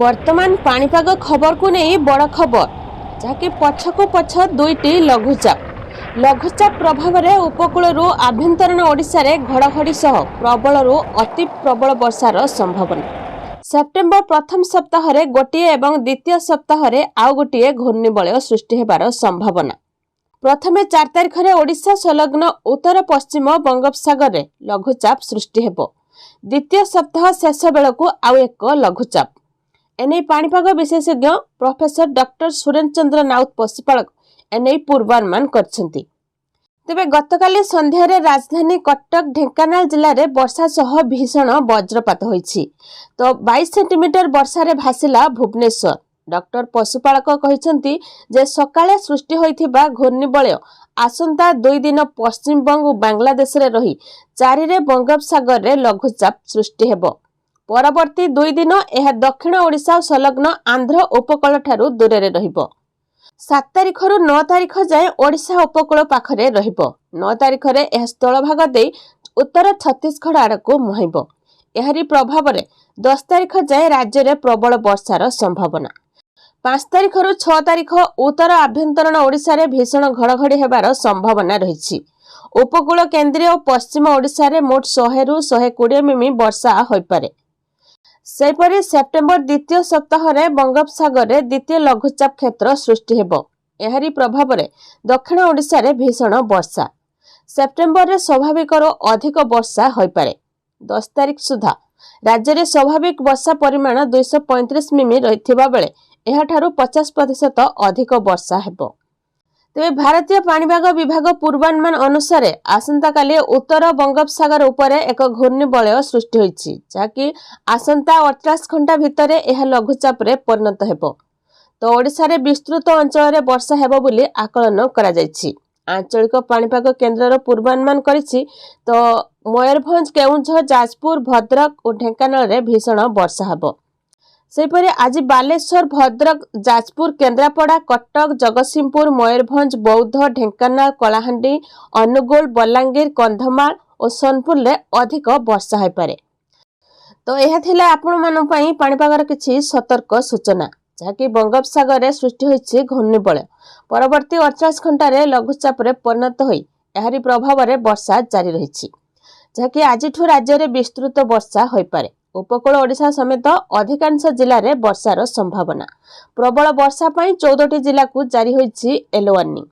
ବର୍ତ୍ତମାନ ପାଣିପାଗ ଖବରକୁ ନେଇ ବଡ଼ ଖବର, ଯାହାକି ପଛକୁ ପଛ ଦୁଇଟି ଲଘୁଚାପ। ଲଘୁଚାପ ପ୍ରଭାବରେ ଉପକୂଳରୁ ଆଭ୍ୟନ୍ତରୀଣ ଓଡ଼ିଶାରେ ଘଡ଼ଘଡ଼ି ସହ ପ୍ରବଳରୁ ଅତି ପ୍ରବଳ ବର୍ଷାର ସମ୍ଭାବନା। ସେପ୍ଟେମ୍ବର ପ୍ରଥମ ସପ୍ତାହରେ ଗୋଟିଏ ଏବଂ ଦ୍ୱିତୀୟ ସପ୍ତାହରେ ଆଉ ଗୋଟିଏ ଘୂର୍ଣ୍ଣିବଳୟ ସୃଷ୍ଟି ହେବାର ସମ୍ଭାବନା। ପ୍ରଥମେ 4 ତାରିଖରେ ଓଡ଼ିଶା ସଂଲଗ୍ନ ଉତ୍ତର ପଶ୍ଚିମ ବଙ୍ଗୋପସାଗରରେ ଲଘୁଚାପ ସୃଷ୍ଟି ହେବ। ଦ୍ୱିତୀୟ ସପ୍ତାହ ଶେଷ ବେଳକୁ ଆଉ ଏକ ଲଘୁଚାପ। ଏନେଇ ପାଣିପାଗ ବିଶେଷଜ୍ଞ ପ୍ରଫେସର ଡକ୍ଟର ସୁରେନ୍ଦ୍ର ଚନ୍ଦ୍ର ନାଉତ ପଶୁପାଳକ ଏନେଇ ପୂର୍ବାନୁମାନ କରିଛନ୍ତି। ତେବେ ଗତକାଲି ସନ୍ଧ୍ୟାରେ ରାଜଧାନୀ କଟକ, ଢେଙ୍କାନାଳ ଜିଲ୍ଲାରେ ବର୍ଷା ସହ ଭୀଷଣ ବଜ୍ରପାତ ହୋଇଛି। ତ 22 ସେଣ୍ଟିମିଟର ବର୍ଷାରେ ଭାସିଲା ଭୁବନେଶ୍ୱର। ଡକ୍ଟର ପଶୁପାଳକ କହିଛନ୍ତି ଯେ ସକାଳେ ସୃଷ୍ଟି ହୋଇଥିବା ଘୂର୍ଣ୍ଣିବଳୟ ଆସନ୍ତା 2 ଦିନ ପଶ୍ଚିମବଙ୍ଗ ଓ ବାଂଲାଦେଶରେ ରହି 4ରେ ବଙ୍ଗୋପସାଗରରେ ଲଘୁଚାପ ସୃଷ୍ଟି ହେବ। ପରବର୍ତ୍ତୀ 2 ଦିନ ଏହା ଦକ୍ଷିଣ ଓଡ଼ିଶା ଓ ସଂଲଗ୍ନ ଆନ୍ଧ୍ର ଉପକୂଳଠାରୁ ଦୂରରେ ରହିବ। 7 ତାରିଖରୁ 9 ତାରିଖ ଯାଏଁ ଓଡ଼ିଶା ଉପକୂଳ ପାଖରେ ରହିବ। 9 ତାରିଖରେ ଏହା ସ୍ଥଳଭାଗ ଦେଇ ଉତ୍ତର ଛତିଶଗଡ଼ ଆଡ଼କୁ ମୁହାଁଇବ। ଏହାରି ପ୍ରଭାବରେ 10 ତାରିଖ ଯାଏଁ ରାଜ୍ୟରେ ପ୍ରବଳ ବର୍ଷାର ସମ୍ଭାବନା। 5 ତାରିଖରୁ 6 ତାରିଖ ଉତ୍ତର ଆଭ୍ୟନ୍ତରୀଣ ଓଡ଼ିଶାରେ ଭୀଷଣ ଘଡ଼ଘଡ଼ି ହେବାର ସମ୍ଭାବନା ରହିଛି। ଉପକୂଳ, କେନ୍ଦ୍ରୀୟ ଓ ପଶ୍ଚିମ ଓଡ଼ିଶାରେ ମୋଟ 100ରୁ 120 ମିମି ବର୍ଷା ହୋଇପାରେ। ସେହିପରି ସେପ୍ଟେମ୍ବର ଦ୍ୱିତୀୟ ସପ୍ତାହରେ ବଙ୍ଗୋପସାଗରରେ ଦ୍ୱିତୀୟ ଲଘୁଚାପ କ୍ଷେତ୍ର ସୃଷ୍ଟି ହେବ। ଏହାରି ପ୍ରଭାବରେ ଦକ୍ଷିଣ ଓଡ଼ିଶାରେ ଭୀଷଣ ବର୍ଷା। ସେପ୍ଟେମ୍ବରରେ ସ୍ୱାଭାବିକରୁ ଅଧିକ ବର୍ଷା ହୋଇପାରେ। 10 ତାରିଖ ସୁଦ୍ଧା ରାଜ୍ୟରେ ସ୍ୱାଭାବିକ ବର୍ଷା ପରିମାଣ 235 ମିମି ରହିଥିବା ବେଳେ ଏହାଠାରୁ 50% ଅଧିକ ବର୍ଷା ହେବ। ତେବେ ଭାରତୀୟ ପାଣିପାଗ ବିଭାଗ ପୂର୍ବାନୁମାନ ଅନୁସାରେ ଆସନ୍ତାକାଲି ଉତ୍ତର ବଙ୍ଗୋପସାଗର ଉପରେ ଏକ ଘୂର୍ଣ୍ଣିବଳୟ ସୃଷ୍ଟି ହୋଇଛି, ଯାହାକି ଆସନ୍ତା 48 ଘଣ୍ଟା ଭିତରେ ଏହା ଲଘୁଚାପରେ ପରିଣତ ହେବ। ତ ଓଡ଼ିଶାରେ ବିସ୍ତୃତ ଅଞ୍ଚଳରେ ବର୍ଷା ହେବ ବୋଲି ଆକଳନ କରାଯାଇଛି। ଆଞ୍ଚଳିକ ପାଣିପାଗ କେନ୍ଦ୍ରର ପୂର୍ବାନୁମାନ କରିଛି। ତ ମୟୂରଭଞ୍ଜ, କେଉଁଝର, ଯାଜପୁର, ଭଦ୍ରକ ଓ ଢେଙ୍କାନାଳରେ ଭୀଷଣ ବର୍ଷା ହେବ। ସେହିପରି ଆଜି ବାଲେଶ୍ୱର, ଭଦ୍ରକ, ଯାଜପୁର, କେନ୍ଦ୍ରାପଡ଼ା, କଟକ, ଜଗତସିଂହପୁର, ମୟୂରଭଞ୍ଜ, ବୌଦ୍ଧ, ଢେଙ୍କାନାଳ, କଳାହାଣ୍ଡି, ଅନୁଗୁଳ, ବଲାଙ୍ଗୀର, କନ୍ଧମାଳ ଓ ସୋନପୁରରେ ଅଧିକ ବର୍ଷା ହୋଇପାରେ। ତ ଏହା ଥିଲା ଆପଣମାନଙ୍କ ପାଇଁ ପାଣିପାଗର କିଛି ସତର୍କ ସୂଚନା, ଯାହାକି ବଙ୍ଗୋପସାଗରରେ ସୃଷ୍ଟି ହୋଇଛି ଘୂର୍ଣ୍ଣିବଳୟ। ପରବର୍ତ୍ତୀ 48 ଘଣ୍ଟାରେ ଲଘୁଚାପରେ ପରିଣତ ହୋଇ ଏହାରି ପ୍ରଭାବରେ ବର୍ଷା ଜାରି ରହିଛି, ଯାହାକି ଆଜିଠୁ ରାଜ୍ୟରେ ବିସ୍ତୃତ ବର୍ଷା ହୋଇପାରେ। ଉପକୂଳ ଓଡ଼ିଶା ସମେତ ଅଧିକାଂଶ ଜିଲ୍ଲାରେ ବର୍ଷାର ସମ୍ଭାବନା। ପ୍ରବଳ ବର୍ଷା ପାଇଁ 14ଟି ଜିଲ୍ଲାକୁ ଜାରି ହୋଇଛି ୟେଲୋ ୱାର୍ଣ୍ଣିଂ।